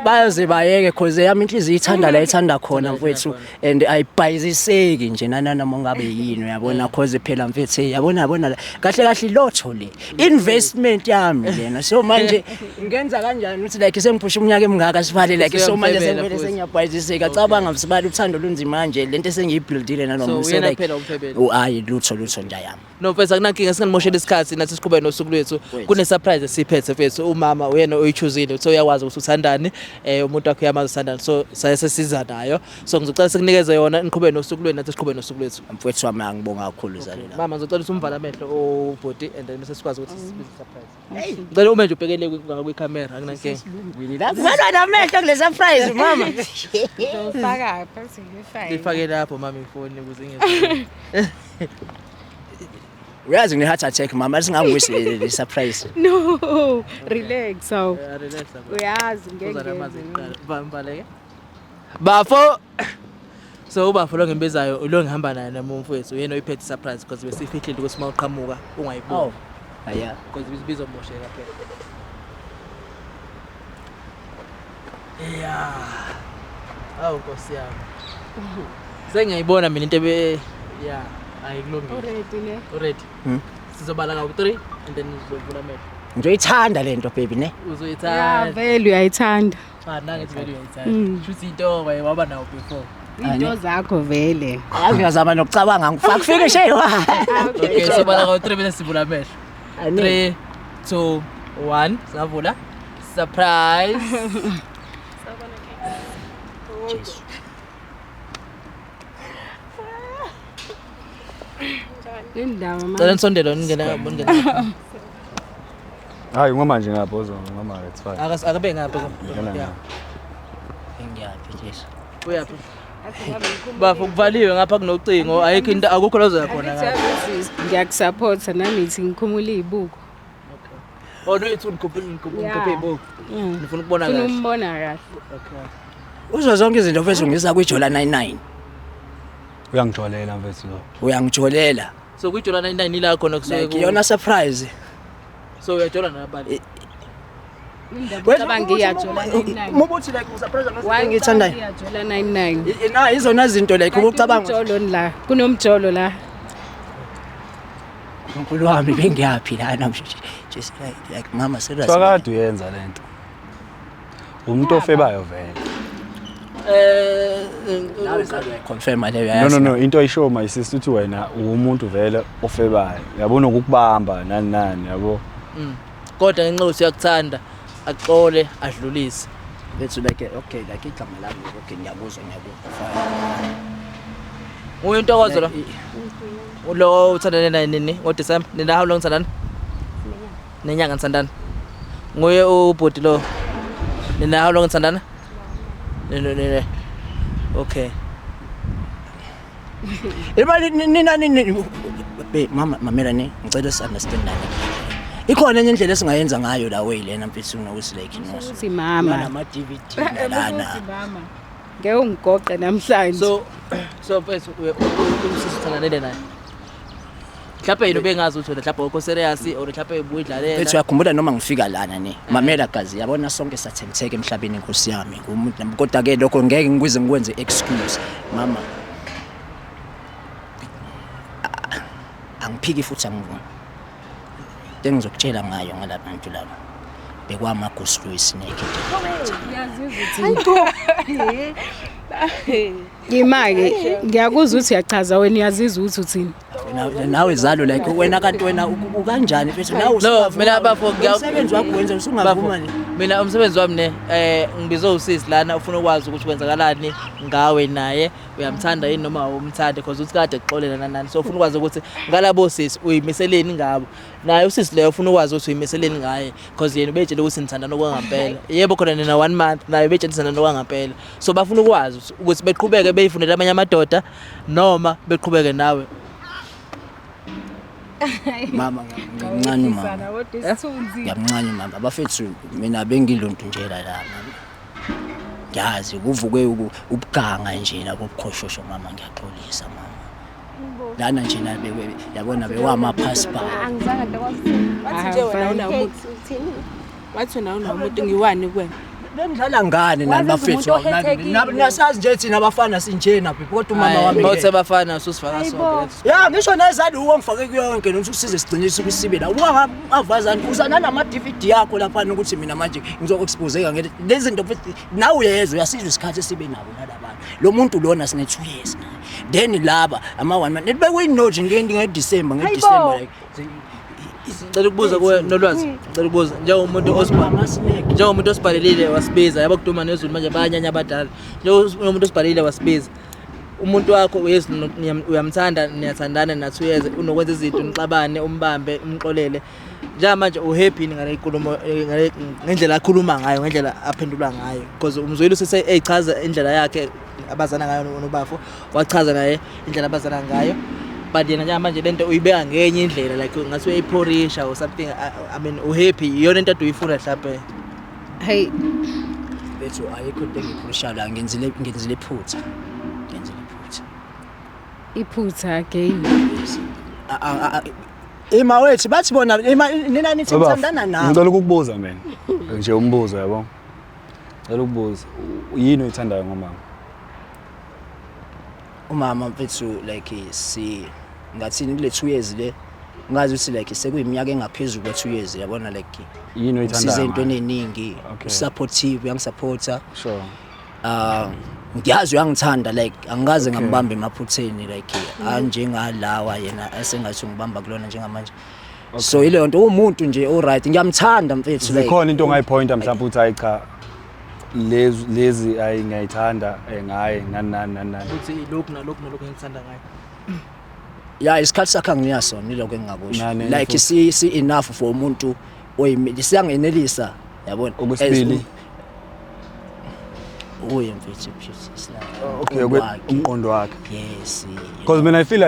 baze bayeke, cause yami inhliziyo ithanda la ithanda khona mfethu, and ayibhayiziseki nje nanana mongabe yini, uyabona, cause phela mfethu, hey, yabona, yabona kahle kahle lotho le investment yami lena, so manje ngenza kanjani ukuthi like sengiphusha umnyaka emingaka sibale like, so manje
Usuyamfebela
sengivele
futhi.
sengiyabhayiziseka, cabanga sibale uthando lunzima nje lento esengiyibuildile nanoma.
So, uyena kuphela umfebeli?
Oh, hayi, lutho lutho nje yami.
No mfethu, akunankinga, singanimoshela isikhathi, nathi siqhubeke nosuku lwethu.
Wethu.
Kune surprise esiphethe mfethu, umama uyena oyichoosile, uthe uyakwazi ukuthi uthandani, umuntu wakhe uyamazi uthandani, so saye sesiza nayo. So ngizocela sikunikeze yona, niqhubeke nosuku lwenu, nathi siqhubeke nosuku lwethu.
Mfethu wami, angibonga kakhulu zalela.
Mama, ngizocela ukuthi umvale amehlo ubhuti and then bese sikwazi ukuthi sibize surprise. Ngicela ume nje ubhekele kwikhamera, akunankinga.
La kuvalwa namehlo kule surprise, mama.
Ngizofaka phansi ngifake.
Lifake lapho mama ifoni ukuze ingezwa.
Uyazi ngine heart attack mama, asingangiwisi le surprise.
No, relax awu.
Yeah, relax yabo.
Uyazi ngeke.
Uza namazi
ngenze.
kuqala. Mbaleke. Bafo. So ubafo lo ngimbizayo lo ngihamba naye nami umfowethu uyena oyiphethe surprise because besifihlile ukuthi uma uqhamuka ungayiboni.
Oh. Aya.
Because bizomosheka phela. Yeah. Awu Nkosi yami. Sengiyayibona mina into ebe yeah, ayikulungile.
Already ne.
Already. Sizobala ka 3 and then uzovula amehlo.
Ngizoyithanda lento baby ne.
Yeah,
Uzoyithanda.
vele uyayithanda.
Cha nangithi vele uyayithanda. Shuthi into waye waba nawo before.
Into zakho vele.
Yazi ngiyazama nokucabanga ngifaka kufike shay wa.
Okay, sobala ka 3 bese sivula amehlo.
Ane.
3 2 1 savula. Surprise.
Jesu.
Indaba
Cela
mama.
nisondele ningena ningena.
Hayi ungama nje ngapha uzo ungama it's fine.
Akabe ngapha.
Ngena
Yeah.
ngapha.
Ngiyaphi Jesu.
Uyaphi? Bafo kuvaliwe ngapha kunocingo ayikho into akukho la uzoya khona ngapha.
Ngiyakusupporta nami ngithi ngikhumula izibuko.
Oh no, it's ngikhuphe ngikhuphe ngikhuphe ibuko. Ngifuna ukubona
Funa
kahle.
umbona kahle.
Okay.
Uzo zonke izinto mfethu ngisa kwijola 99.
Uyangijolela mfethu lo.
Uyangijolela.
So kwijola 99 ila khona kusuke
Like iyona surprise.
So uyajola nabali.
Indaba ucabanga iyajola 99.
Mubuthi like usurprise
Why
ngithandayo.
Iyajola 99.
Na izona zinto like ukucabanga.
Umjolo la. Kunomjolo la.
Unkulunkulu wami bengiyaphi lana just like mama serious.
Kade uyenza lento. Umuntu ofebayo vele.
Nawe confirm leyo
No
yazi.
no no into ayisho my sister uthi wena umuntu vele ofebayo. Yabona ukukubamba nani nani yabo.
Kodwa ngenxa yokuthi uyakuthanda axole adlulise.
Bethu like okay like igama lami okay ngiyakuzwa ngiyakuzwa fine.
Nguye intokozo lo. Lo uthandane naye nini? NgoDecember. Nina how long nithandana? Nenyanga nithandana. Nguye ubhuti lo. Nina how long nithandana? Nina nina. Okay.
Imali nina nini be mama mamela ne ngicela si understandane. Ikhona enye indlela esingayenza ngayo la way lena mfethu nokuthi like no.
Uthi mama.
Nama DVD lana.
Uthi mama. Ngeke ungigoqe namhlanje.
So mfethu usisi uthandanele naye. Mhlawumbe yena ubengazi ukuthi wena mhlawumbe awukho serious or mhlawumbe ubuyidlalela.
Mfethu uyakhumbula noma ngifika lana ne. Mamela gazi yabona sonke sathemtheka emhlabeni inkosi yami ngumuntu nami kodwa ke lokho ngeke ngikuze ngikwenze excuse mama. Angiphiki futhi angivumi. Into engizokutshela ngayo ngalabantu laba. Bekwama Ghost Louis Snake.
Yima-ke ngiyakuzwa ukuthi uyachaza wena uyazizwa ukuthi uthini.
Nawe zalo like wena kanti wena ukanjani mfethu nawe
No, mina bafo
umsebenzi wakho wenza usungavuma
Bafo, mina umsebenzi wami ne ngibize usisi lana ufuna ukwazi ukuthi kwenzakalani ngawe naye uyamthanda yini noma awumthandi because uthi kade kuxolela nanani so ufuna ukwazi ukuthi ngalabo sisi uyimiseleni ngabo naye usisi leyo ufuna ukwazi ukuthi uyimiseleni ngaye because yena ubetshela ukuthi nithandana okwangampela yebo khona nina 1 month naye ubetshela nithandana okwangampela so bafuna ukwazi ukuthi beqhubeke beyifunele amanye amadoda noma beqhubeke nawe.
Mama ngiyamncane mama. Ngiyamncane mama abafethu mina bengilonto nje la mama. Ngiyazi kuvuke ubuganga nje la kobuqhoshosho mama ngiyaxolisa mama. Lana nje na yabona bewama passport.
Angizange ndakwazi.
Wathi nje wena unamuntu. Wathi wena unamuntu ngiwani kuwena.
Bengidlala ngane nani bafethu nasazi nje thina abafana sinjena phi kodwa umama wami
Bothe bafana ususifaka sonke.
Ya ngisho nezali uwo ngifake kuyonke noma usize sigcine ukusibe la ungavazani uzana nama DVD yakho lapha ukuthi mina manje ngizoexposeka ngeke lezi zinto mfethu nawe uyezwa uyasizwa isikhathi esibe nabo nalabantu lo muntu lona sine 2 years naye then laba ama 1 month bekuyinoje nge December nge December like
Ngicela ukubuza kuwe Nolwazi, ngicela ukubuza njengomuntu njengomuntu osibhalelile wasibiza yabo kuduma nezulu manje bayanyanya abadala. Njengomuntu osibhalelile wasibiza. Umuntu wakho uyezi uyamthanda niyathandana na 2 years unokwenza izinto nixabane umbambe umxolele. Njengamanje uhappy ngale inkulumo ngale ngendlela akhuluma ngayo ngendlela aphendula ngayo because umzwile usese echaza indlela yakhe abazana ngayo nobafo wachaza naye indlela abazana ngayo. But yena njengamanje lento uyibeka ngenye indlela, like ngathi uyayiphorisha or something. I mean, uhappy, iyona into ade uyifuna mhlampe?
Hey.
Bethu, ayikho into engiyiphusha la. Ngenzile iphutha, ngenzile iphutha.
Iphutha again.
Ima wethu, bathi bona ima nina nithi
Baba,
ngithandana nawe.
Ngicela ukukubuza mina nje umbuzo, yabo. Ngicela ukubuza, yini oyithandayo ngomama?
Umama mfethu, like si ngathini, kule 2 years le, ngazi ukuthi like sekuyiminyaka engaphezulu kwa 2 years, yabona, like
Yini
ngisize
oyithandayo
entweni
ngaye?
eningi. Usupportive, uyangisupporta. Ngiyazi uyangithanda, like angikaze ngambamba emaphutheni like anjengalawa yena esengathi ngibamba kulona njengamanje. So ileyo nto, umuntu nje o-right, ngiyamthanda mfethu, like
Zikhona into ongayipointa mhlawumbe uthi, hayi cha, lezi ayi ngiyayithanda ngaye, nani nani nani nani?
Ukuthi lokhu nalokhu nalokhu ngikuthanda ngayo.
Ya, isikhathi sakhe anginika sona, ilokho engingakusho.
Nani
Like
futhi?
si enough for umuntu oyimile, siyangenelisa, yabona.
Okwesibili?
Uye mfethu, mfethu,
Okay, umqondo wakhe.
Yes.
Because man, I feel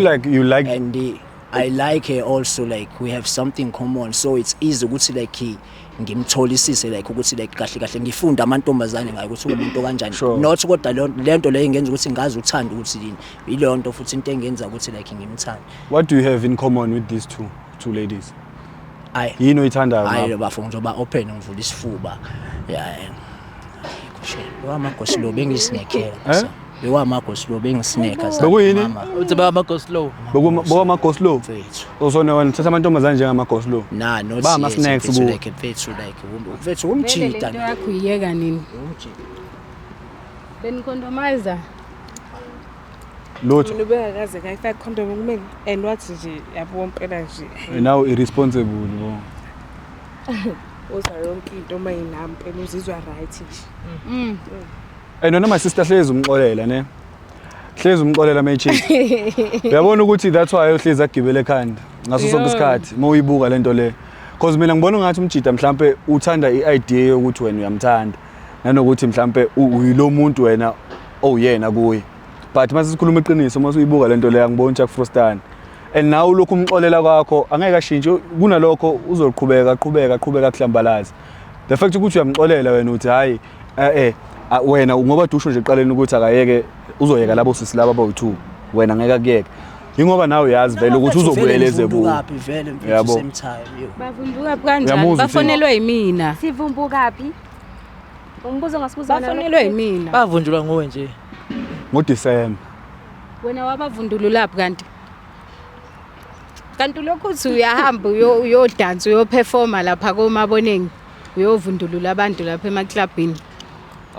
like you like
And I like her also, like we have something common, so it's easy ukuthi like ngimtholisise, like ukuthi like kahle kahle ngifunda amantombazane ngayo ukuthi umuntu kanjani. Not kodwa lento leyo ingenza ukuthi ngazi uthanda ukuthi yini, ileyo nto futhi into engenza ukuthi like ngimthande.
What do you have in common with these two ladies?
Ayi.
Yini oyithandayo
Hayi.
ngabo?
Bafo, ngizoba open, ngivula isifuba ya. Ayikho shame, bewama-go slow bengisinekela.
Eh?
Bewama-go slow bengisineka.
Bekuyini?
Uthi ba go slow.
Bokama-go slow.
Mfethu.
Usona wena uthatha amantombazane njengama-go slow?
Na, not
Ba ama
yet,
snacks
mfethu,
kuwe.
like mfethu, like mfethu
Vele
umjita.
lento yakho uyiyeka nini?
Umjita.
Benicondomiza?
Lutho.
Mina ubengakaze kayifake condom kumina and wathi nje, yabo, impela nje.
Now irresponsible bo.
Uzwa yonke into uma yinami, impela uzizwa right nje.
And wena my sister, hlezi umxolela ne, hlezi umxolela mayichief, uyabona ukuthi that's why uhlezi agibele ekhanda ngaso sonke isikhathi uma uyibuka lento le, because mina ngibona ngathi umjida mhlambe uthanda i-idea yokuthi wena uyamthanda nanokuthi mhlambe uyilo muntu wena owuyena kuye, but mase sikhuluma iqiniso, uma usuyibuka lento le, angiboni ukuthi akufrustani, and nawe ulokhu umxolela kwakho angeke ashintshe. Kunalokho uzoqhubeka qhubeka qhubeka kuhlambalaza. The fact ukuthi uyamxolela wena, uthi hayi wena ngoba dusho nje eqaleni ukuthi akayeke, uzoyeka labo sisi laba abawu-2, wena ngeke akuyeke, ingoba nawe uyazi vele ukuthi uzobuyela eze kuwe.
Vumbuka vele mfethu.
Yabo.
Same time yo.
Bavumbuka kanjani?
Uyamuzwa uthini?
Bafonelwe yimina.
Sivumbukaphi? Umbuzo ongasibuza wona lo.
Bafonelwe yimina.
Bavunjulwa nguwe nje.
NgoDisemba.
Wena wabavundululaphi kanti? Kanti lokhu uthi uyahamba uyodansa, uyoperforma lapha koMaboneng, uyovundulula abantu lapha emaklabhini.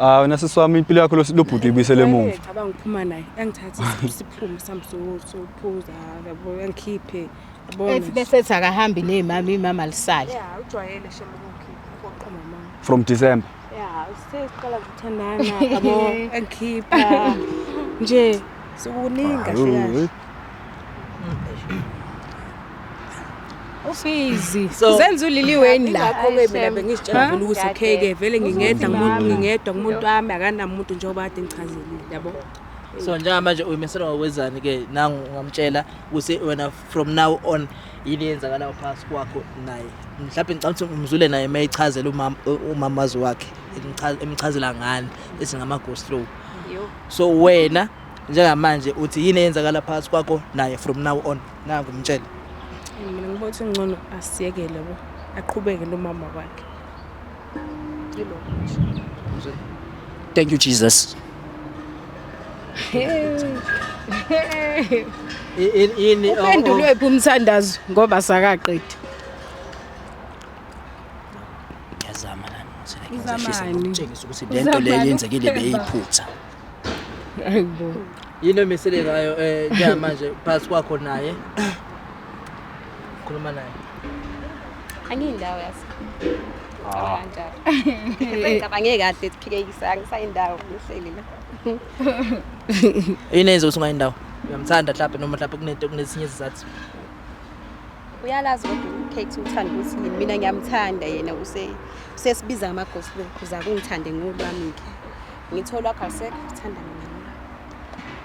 Ah, wena sisi wami, impilo yakho lo bhuti uyibuyisele emuva.
Cabanga ngiphuma naye, angithathe siphume sihambe sophuza, yabo, angikhiphe, yabona.
Ethi bese ethi akahambi nemama, imama lisale.
Ya, ujwayele shame ukukhipha uqoma mama.
From December?
Ya, sesiqala ukuthandana, yabo, angikhipha nje, sekuningi kahle kahle.
Ubusy.
So-
Zenza uliliweni la.
Ingakho-ke mina bengizitshela vele ukuthi okay-ke vele ngingedwa ngumuntu,
Mm.
ngingedwa ngumuntu wami, akanamuntu njengoba kade ngichazelile, yabo.
So njengamanje uyimisela ngokwenzani ke nangu ungamtshela ukuthi wena from now on yini eyenzakalayo phakathi kwakho naye? Mhlawumbe ngicabanga ukuthi umzule naye mayichazela umama, umamazi wakhe emchazela ngani ethi ngama-go slow. So wena njengamanje uthi yini eyenzakala phakathi kwakho naye from now on, nangu umtshele?
Mina ngibona ukuthi ngcono asiyekele, yabo, aqhubeke nomama wakhe. Yilokho nje.
Thank you, Jesus.
Yini
Uphendulwe phi umthandazo ngoba sakaqedi?
Ngiyazama lana ukuthi like
Uzamani?
ngizehlise, ngikutshengise ukuthi le nto le yenzekile beyiphutha.
Hayibo.
Yini omisele ngayo njengamanje phakathi kwakho naye, khuluma naye?
Angiyindawo yazi. Kanjalo. Sengicabange kahle siphikekisa, angisayindawo, ngihleli la.
Yini eyenza ukuthi ungayindawo? Uyamthanda mhlawumbe noma mhlawumbe kunento, kunesinye isizathu?
Uyalazi kodwa uKate uthanda ukuthi yini, mina ngiyamthanda, yena usesibiza ama-go slow, uza kungithande ngolwami ke. Ngithola wakho alisekho, uthanda mina ngolwami.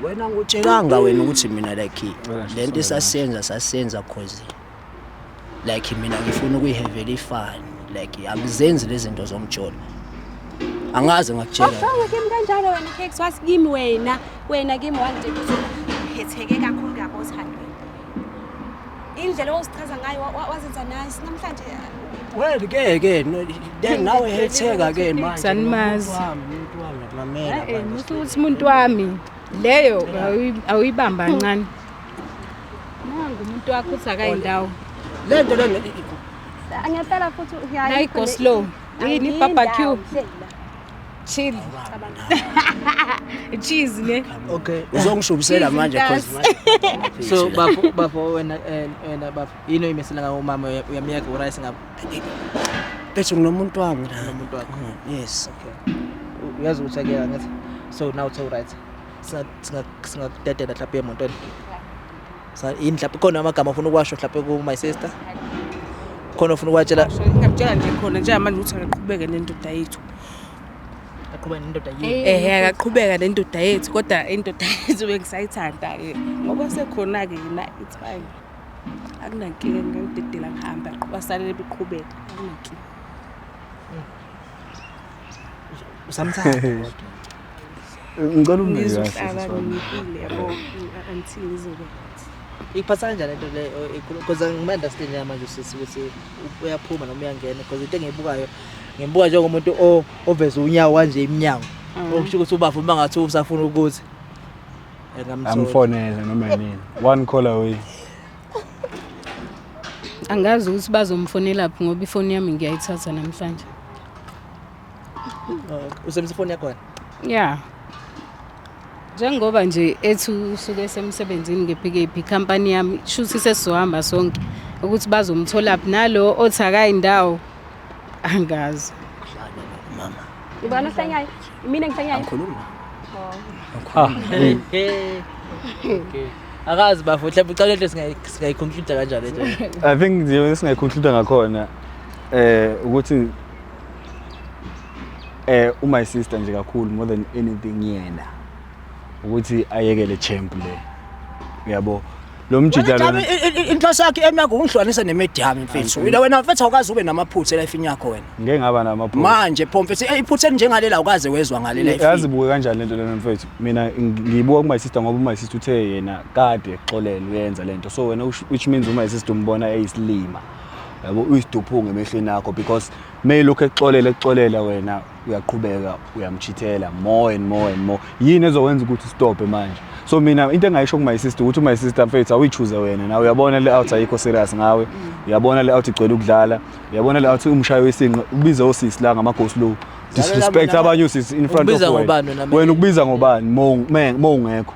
Wena ngikutshelanga wena ukuthi mina like lento isasenza sasenza cause like mina ngifuna ukuyihevela ifani, like angizenzi lezi zinto zomjolo. Angaze ngakutshela.
Awushongo kimi kanjalo wena Cakes, wathi kimi wena, wena kimi wangitshela ukuthi uphetheke kakhulu kabi othandweni. Indlela ozichaza ngayo wazenza nice namhlanje.
Well ke ke then nawe hetheka ke manje.
Sanimazi.
Umuntu wami mamela.
Eh, musu ukuthi umuntu wami leyo awuyibamba kancane. Nangu umuntu wakho uthi akayindawo.
Lento le
Ngiyacela futhi
Nayi go slow. Yini barbecue? Chill. Cheese ne.
Okay.
Uzongishubisela manje cause manje.
So bafo bafo wena wena bafo yini oyimisela ngawo umama uyamiyeka urice ngapha
Bethu nginomuntu wami la.
Unomuntu wakho.
Yes.
Okay. Uyazi ukuthi akuyeka ngathi. So now it's all right. Singakudedela mhlawumbe emotweni. Sa yini mhlawumbe khona amagama ofuna ukuwasho mhlawumbe ku my sister? Khona ofuna ukuwatshela?
Ngingakutshela nje khona njengamanje ukuthi akaqhubeke nendoda yethu.
Aqhubeke nendoda yethu.
Ehhe, akaqhubeka nendoda yethu, kodwa indoda yethu bengisayithanda-ke. Ngoba sekhona-ke yena, it's fine. Akunankinga, ngingidedela ngihambe, basalele beqhubeka. Akunankinga.
Usamthanda kodwa.
Ngicela ume kahle,
Ngizohlala
sisi wami.
ngimile yabo until ngizobe.
Ikuphatha kanjani lento le because angim-understand manje usisi ukuthi uyaphuma noma uyangena, because into engiyibukayo ngimbuka njengomuntu oveza unyawo kanje iminyango. Okusho ukuthi ubafo uma ngathi usafuna ukuthi engamthola.
Amfonele noma nini. One call away.
Angazi ukuthi bazomfonela phi ngoba ifoni yami ngiyayithatha namhlanje.
Usebenzisa ifoni yakho wena?
Yeah. Njengoba nje ethi usuke esemsebenzini ngePKP company yami, shuthi sesizohamba sonke ukuthi bazomthola phi nalo othi akayindawo angazi.
Mama.
Ubani ohlanyayo? Mina ngihlanyayo.
Angikhulumi.
Ah.
Okay. Akazi bafo mhlawumbe ucela lento singayiconclude kanjani lento.
I think nje singayiconclude ngakhona ukuthi my sister nje kakhulu more than anything yena ukuthi ayekele champ le. Uyabo lo mjita lona
Inhloso yakhe emyakho ungihlukanisa nemedia yami mfethu. Wena mfethu awukaze ube namaphutha elifini yakho wena.
Ngeke ngaba namaphutha.
Manje pho mfethu iphutha elinjengalela awukaze wezwa ngalela
efini. Yazi buke kanjani lento lena mfethu. Mina ngiyibuka ku my sister ngoba my sister uthe yena kade exolele uyenza lento. So wena which means my sister umbona eyisilima. Yabo uyisiduphunga emehlweni akho because mayilokhu exolele exolela wena uyaqhubeka uyamchithela more and more and more. Yini ezokwenza ukuthi stop manje? So mina into engayisho ku my sister ukuthi my sister mfethu awuyichoose wena nawe uyabona le out ayikho serious ngawe. Uyabona le out igcwele ukudlala. Uyabona le out umshayo wesinqe ubiza osisi la ngama go slow. Disrespect abanye osisi in front of wena. Wena ukubiza ngobani mo ungekho.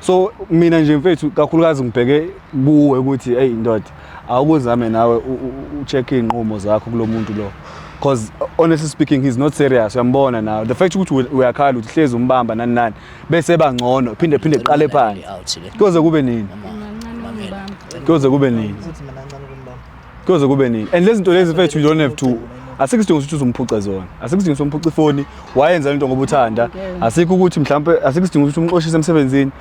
So mina nje mfethu kakhulukazi ngibheke kuwe ukuthi hey ndoda awukuzame nawe ucheck inqumo zakho kulomuntu lo. Because honestly speaking he's not serious uyambona now. The fact ukuthi uyakhala ukuthi hlezi umbamba nani nani bese bangcono phinde iqale phansi. Kuze kube nini? Kuze kube nini? Kuze kube nini? And lezi zinto lezi mfethu you don't have to. Asikho isidingo ukuthi uzomphuca zona. Asikho isidingo somphuca ifoni, wayenza into ngoba uthanda. Asikho ukuthi mhlambe asikho isidingo ukuthi umxoshise emsebenzini.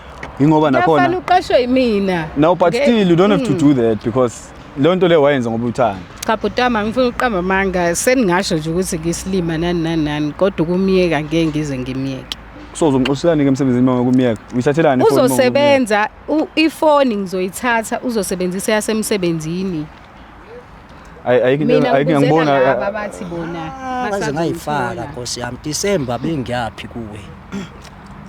Ingoba nakhona.
Kufanele uqashwe yimina.
No, but still you don't have to do that because leyo nto leyo wayenza ngoba uthanda.
Cha bhutama ngifuna ukuqamba amanga seningasho nje ukuthi ngisilima nani nani nani kodwa ukumiyeka ngeke ngize ngimiyeke.
So uzomxoshelani ke emsebenzini uma ukumiyeka? Uyithathelani ifoni?
Uzosebenza ifoni ngizoyithatha uzosebenzisa yasemsebenzini.
Ayikho into ayikho ngibona
laba bathi bona
baze ngayifaka Nkosi yami December bengiyaphi kuwe.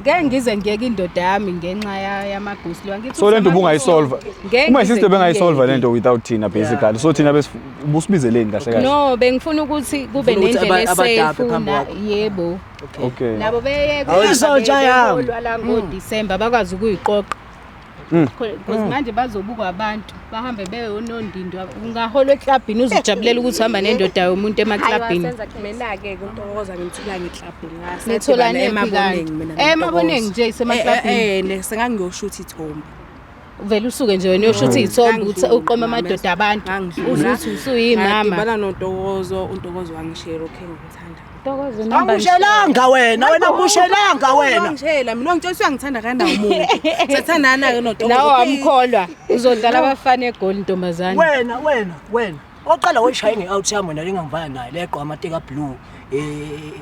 Ngeke ngize ngiyeke indoda yami ngenxa yamagusi lo ngithi
so lento ubungayisolve. Uma sister bengayisolve lento without thina basically. So thina besibusibizeleni kahle kahle.
No bengifuna ukuthi kube nendlela esafe yebo.
Okay.
Nabo beyeke
isotsha yami
la ngo December bakwazi ukuyiqoqa. Because manje bazobukwa abantu bahambe beyonondindwa ungaholwa eklabhini uzijabulela ukuthi uhamba nendoda yomuntu emaklabhini.
Mina ke kuntokoza ngimthola ngeklabhini
ngatholana emaboneng mina. Emaboneng nje isemaklabhini.
Sengangiyoshutha ithombe.
Uvela usuke nje wena uyoshutha ithombe uthi uqoma amadoda abantu uzuthi usuyimama.
Ngibala noNtokozo, uNtokozo wangishare okay ngimthanda.
Ntokozo namba.
Angushelanga wena, wena ngushelanga wena.
Ngishela mina ngitshela ukuthi uyangithanda kanawo umuntu. Sathandana ke noNtokozo.
Nawe wamkholwa. Uzodlala abafana egoli ntombazane.
Wena wena wena. Oqala wayishaya nge-out yami wena lengangivana naye leqwa amateka blue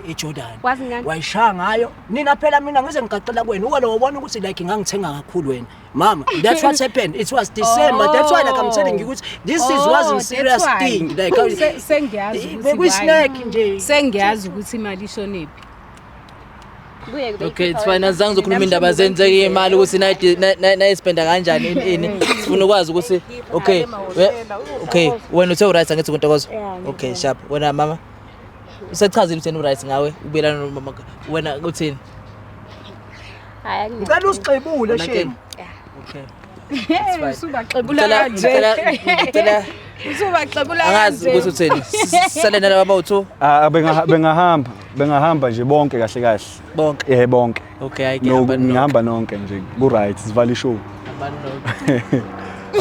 eJordan.
Wazi ngani?
Wayishaya ngayo. Nina phela mina ngize ngigaqela kuwena. Uke lo wabona ukuthi like ngangithenga kakhulu wena. Mama, that's what happened. It was December. That's why like I'm telling you ukuthi this is
Oh,
wasn't
that's
serious
why.
thing. Like
Sengiyazi ukuthi
bekuyisnack
why.
nje.
Sengiyazi ukuthi imali ishonephi.
Kuye kube
Okay, it's fine. Azange ngizokhuluma indaba zenzeke imali ukuthi nayispenda kanjani ini ini. Sifuna ukwazi ukuthi okay, okay, wena uthe uright angithi kuNtokozo. Okay, sharp. Wena mama usechazile ukuthi yena uright ngawe, ubuyelana nomama wena uthini?
Hayi akunankinga.
Ngicela usixebule
Wena
shame.
Okay.
Usubaxebula
Ngicela
kanje.
ngicela
Usubaxebula
angazi
kanje.
ukuthi uthini. Sisale nalaba bawu2
Ah, bengahamba nje bonke kahle kahle.
bonke.
Eh bonke.
Okay, hayi ke
No,
hamba nonke.
ngihamba nonke nje. Ku right, sivala ishow.
Hamba nonke.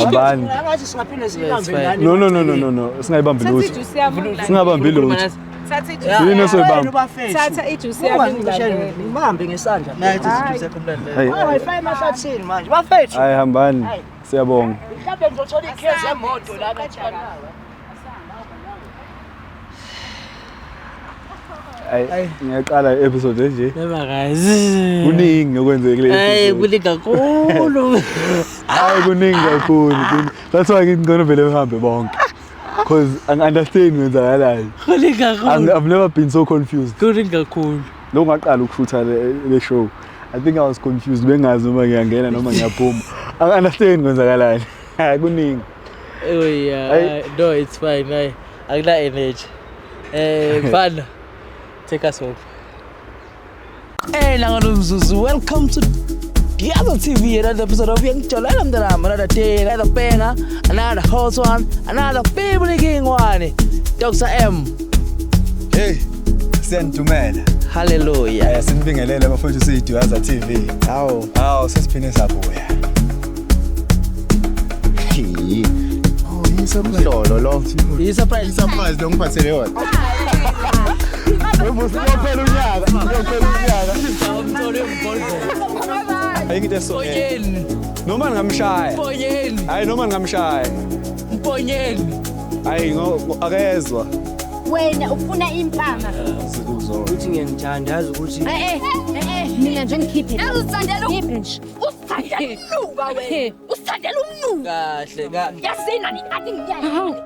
Abani.
Angathi singaphinde siyibambe
It's fine.
ngani.
No no no no no no, singayibambi
Thatha
lutho.
ijuice yami ungilandele.
Singabambi lutho.
Thatha ijuice.
Yini osoyibamba?
Thatha ijuice yami ungilandele.
Ngibambe ngesandla.
Nayi ijuice yakho mlandela.
Hayi.
Hayi, wifi emahlathini manje. Bafethu.
Hayi hambani. Siyabonga.
Mhlawumbe ngizothola ikhezi yemoto lana.
Hayi, ngiyaqala i-episode enje.
Noma guys.
Kuningi okwenzeke kule
Hey,
episode.
kuningi kakhulu.
Hayi kuningi kakhulu. That's why ngithi ngcono vele behambe bonke. Cause angi-understand kwenzakalani.
Kuningi kakhulu.
I've never been so confused.
Kuningi kakhulu.
Lo ngaqala ukushutha le show. I think I was confused bengazi noma ngiyangena noma ngiyaphuma. Angi-understand kwenzakalani. Hayi kuningi.
Oh yeah.
Hayi.
No, it's fine. Hayi. Akuna energy. Mfana. Take us home. Hey, Nanga welcome to Diablo TV, another episode of Young Chola Mntanami, another day, another banger, another hot one, another family king one. Dr. M.
Hey, siyanidumela.
Hallelujah.
Sinibingelele bafowethu siyiDuyaza TV.
Hawu.
Hawu, sesiphinde sabuya. Oh,
Umhlolo lo.
I-surprise.
Surprise lo ngiphathele yona.
Uyophela unyaka, uyophela unyaka.
Umthole umbhozo.
Ayikho into eso.
Mponyeni.
Noma ngingamshaya.
Mponyeni.
Hayi noma ngingamshaya.
Mponyeni.
Hayi akezwa.
Wena ufuna impama.
Uthi ngiyangithanda yazi ukuthi
Eh eh mina nje ngikhiphe. Uzithandela nje. Uzithandela umnuka wena. Uzithandela umnuka.
Kahle ka.
Yazini ani ngiyazi.